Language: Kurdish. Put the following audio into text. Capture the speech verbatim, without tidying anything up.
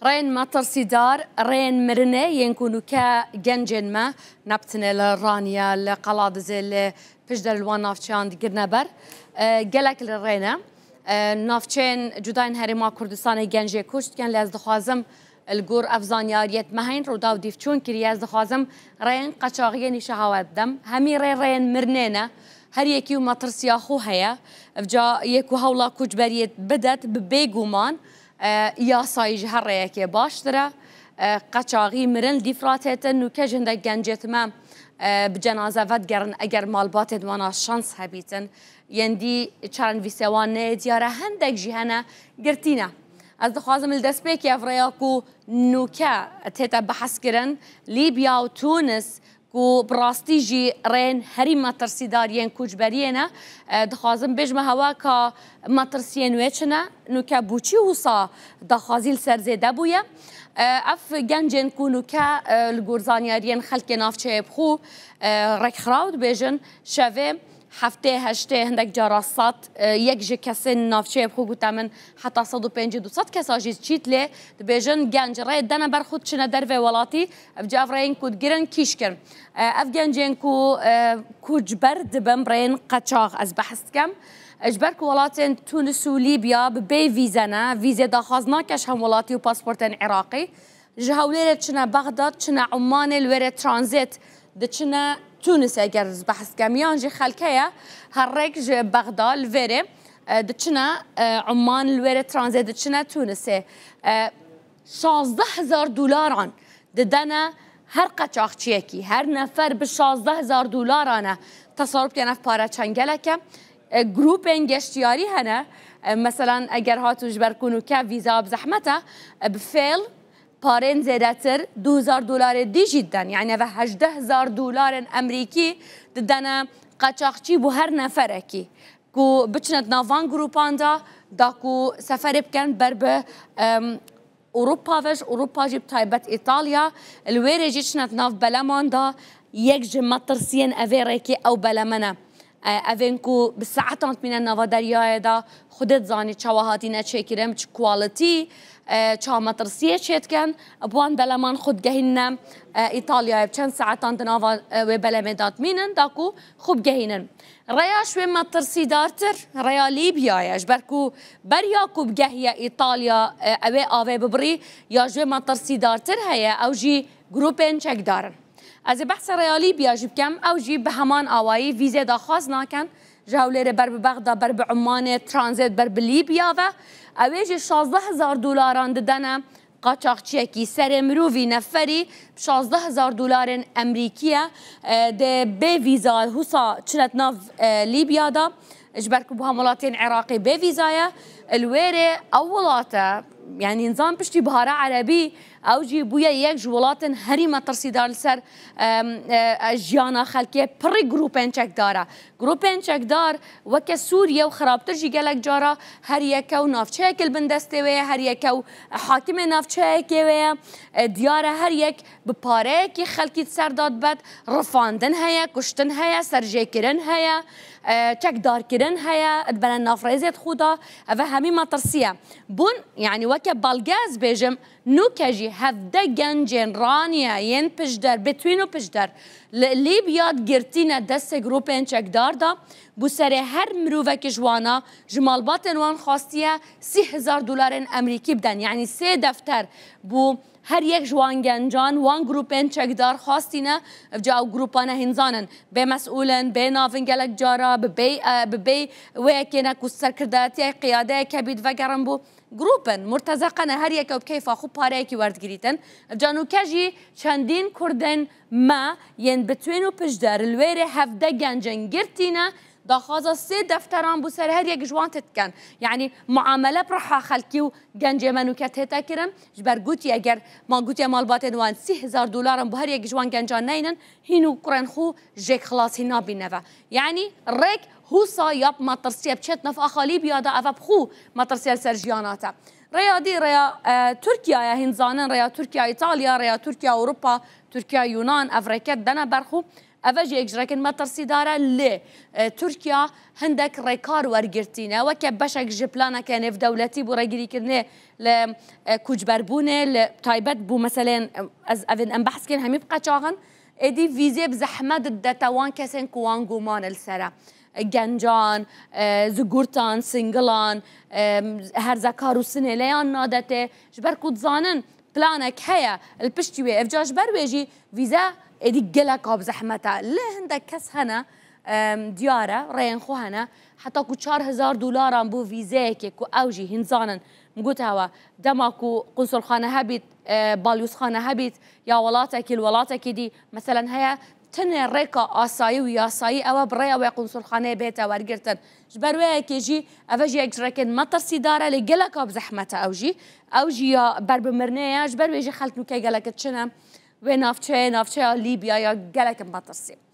Rêyên metirsîdar, rêyên mirinê yên ku nûke gencên me nebitine li Raniye, li Qeladizê, li piştder li wan navçeyan digirine ber. E, gelek li rê ne. E, navçeyên cuda yên Herêma Kurdistanê genc jê koç dikin, lê ez dixwazim li gor ev zanyariyet me heyîn, Rûdaw dîv çûn kiriye, ez dixwazim rêyên qeçaxiyê nîşa hewe bidim. Hemî rê rêyên mirinê ne. Her yekî û metirsiya xwe heye. Evca yê ku hewla koçberiyê bidet, bi bêguman, e, yasayî ji her rêyekê baştir e. E, qeçaxî mirin dîf ratêtin, nûke ji hindek gencêt me, e, bi cenaze vedigerin, eger malbatên wana şans hebîtin. Yên dî çarenivîsê wan neyê diyar e, hindek jî hene girtî ne. Ez dixwazim li destpêkê ev rêya ku nûke tête behs kirin, Lîbya û Tûnis, ku bi rastî jî rêyên herî metirsîdar yên koçberiyê ne, e, dixwazim bêjme hewa ka metirsiyên wê çi ne, nûke bûçî wisa daxwazî li ser zêde bûye. E, ev gencên ku nûke, e, li gor zanyariyên xelkê navçeyê bi xwe, e, rêkxiraw dibêjin, şevê heftê heştê hindek cara sed, e, yek ji kesên navçeyê bi xwe gote min heta sed û pêncî du sed kesa jî çît lê dibêjin genc rê dene ber xwe diçine dervê welatî, ev cav rêyên ku digirin kîş kirin. E, ev gencên ku, e, koçber dibin rêyên qeçax ez behs dikim. E, ji ber ku welatên Tunis û Lîbya bi bê vîze ne, vîzê daxwaz nake ji hemwelatî û pasportên Iraqî. Ji Hewlêrê çine Bexdad, çine Ummanê, li wêrê tranzît diçine Tunisê, ger ez behs kem. Yan jî xelke ye, her rêk ji Bexda li vêrê, e, diçine, e, Umman, li wêrê tranzît diçine Tunisê. E, şazdeh hezar dolaran didene her qeçaxçiyekî, her nefer bi şazdeh hezar dolaran e. Tesewir bikin ev pare çend gelek e. E, grûpên geştiyarî hene. E, meselan, eger hatû ji ber ku nûke vîza bi zehmet e, e, bi fêl parên zêdetir du hezar dolarê dî jî diden. Yani ev hejdeh hezar dolarên Emerîkî didene qeçaxçî bo her neferekî. Ku biçine di nav van grûpan de, da ku seferê bikin ber bi, em, Ewropa ve, ji Ewropa jî bi taybet Îtalya, li wêrê jî çine di nav beleman de, yek ji metirsiyên evê rêkê ew beleme ne. E, evên ku bi saetan dimîne nava deryayê de, Xwedê dizanî çawa hatîne çêkirin, bi çi quality, e, çawa metirsiyê çêdikin, bi wan beleman xwe digehînine, e, Îtalyayê, bi çend saetan di nava, e, wê belemê de dimînin, da ku xwe bigehînin. Rêya ji wê metirsîdartir, rêya Lîbyayê, ji ber ku beriya ku bigehiye Îtalya, e, ew ê avê bibirî, ya ji wê metirsîdartir heye, ew jî grûpên çekdar in. Ez ê behsa rêya Lîbya jî bikem, ew jî bi heman awayî vîzê daxwaz nakin. Ji Hewlêrê ber bi Bexda, ber bi Ummanê, tranzît ber bi Lîbya ve. Ew ê jî şazdeh hezar dolaran didene qaçaxçiyekî, serê mirovî, neferî bi şazdeh hezar dolarên Emerîkî ye. E, dê bê vîza husa çine di nav, e, Lîbya de. Ji ber ku bi hemwelatiyên Iraqê bê vîza ye, li wêrê ew welat e, yani nizam piştî Bihara Erebî, ew jî bûye yek ji welatên herî metirsîdar li ser, em, e, jiyana xelkê, pirî grûpên çekdar e. Grûpên çekdar weke Sûriye û xirabtir jî gelek cara her yeke û navçeyek li bin destê wê ye, her yeke û hakimê navçeyekê wê ye. E, diyar e her yek bi pareyekî xelkî di ser de dibet, rifandin heye, kuştin heye, serjêkirin heye, e, çekdarkirin heye, dibene nav rêzê di xwe de. Ev e hemî metirsî ye. Bûn, yani weke belge ez bêjim, nûke jî hevdeh gencên Raniye yên piştder, betwîn û piştder, li Lîbya girtîne destê grûpên çekdar de, bo serê her mirovekî ji wana, ji malbatên wan xwastiye sî hezar dolarên Emerîkî biden. Yani sê defter bo her yek ji wan gencan, wan grûpên çekdar xwastîne, evca ew grûpane hîn zanin, bê mesûl in, bê nav in gelek cara, bi bê, e, bi bê wê yekê ne ku serkirdayetiyê qiyadeyeke bî divegerin bo grûp in, murtezeqe ne, her yeke bi keyfa xwe pareyekî werdigirîtin. Evca nûke jî çendîn Kurdên me yên betwîn û piştder li wêrê hevdeh gencên girtî ne, daxwaza sê defteran bo ser her yek ji wan tê dikin. Yani muamele bi riha xelkî û gencê me nûke tête kirin. Ji ber gotiye, ger ma gotiye malbatên wan sî hezar dolaran bo her yek ji wan gencan neynin, hîn û kurên xwe jêk xilasî nabîne ve. Yani rêk husa ya bi metirsiyê bi çêt nav axa Lîbya de, eve bi xwe metirsiya li ser jiyana te. Rêya dî, rêya, e, Tirkiye ye, hîn zanin, rêya Tirkiye, Îtalya, rêya Tirkiye, Ewropa, Tirkiye, Yunan, ev rêke dene ber xwe. Ev jî yek ji rekin metirsîdar e, lê, e, Tirkiye hindek rêkar wergirtîne, weke beşek ji planeke nêvdewletî bo rêgirîkirinê li, e, koçberbûnê, li taybet bo meseleyên, e, ez, evên em behs kirin hemî bi qeçaxin, êdî vîzê bi zehmet didete wan kesên ku wan guman li ser e. E, gencan, e, zigurtan, singilan, e, herzekar û sinêleyan nadete. Ji ber ku dizanin planek heye, li piştî wê. Evca ji ber wê jî vîze êdî geleka bi zehmet e. Lê hindek kes hene, em, diyar e, rêyên xwe hene. Heta ku çar hezar dolaran bo vîzeyekê ku ew jî hîn zanin. Min got hewa, dema ku qunsulxane hebît, e, balyozxane hebît, ya welatekî li welatekî dî, meselen heye, tenê rêka asayî û yasayî ew e bi rêya wê qunsulxaneyê bête wergirtin. Ji ber wê yekê jî, ev jî yek ji rekên metirsîdar e, lê geleka bi zehmet e ew jî. Ew jî ya ber bi mirinê ye, ji ber wê jî xelk nûke gelek diçine wê navçeyê, navçeya Lîbya ya gelek metirsî.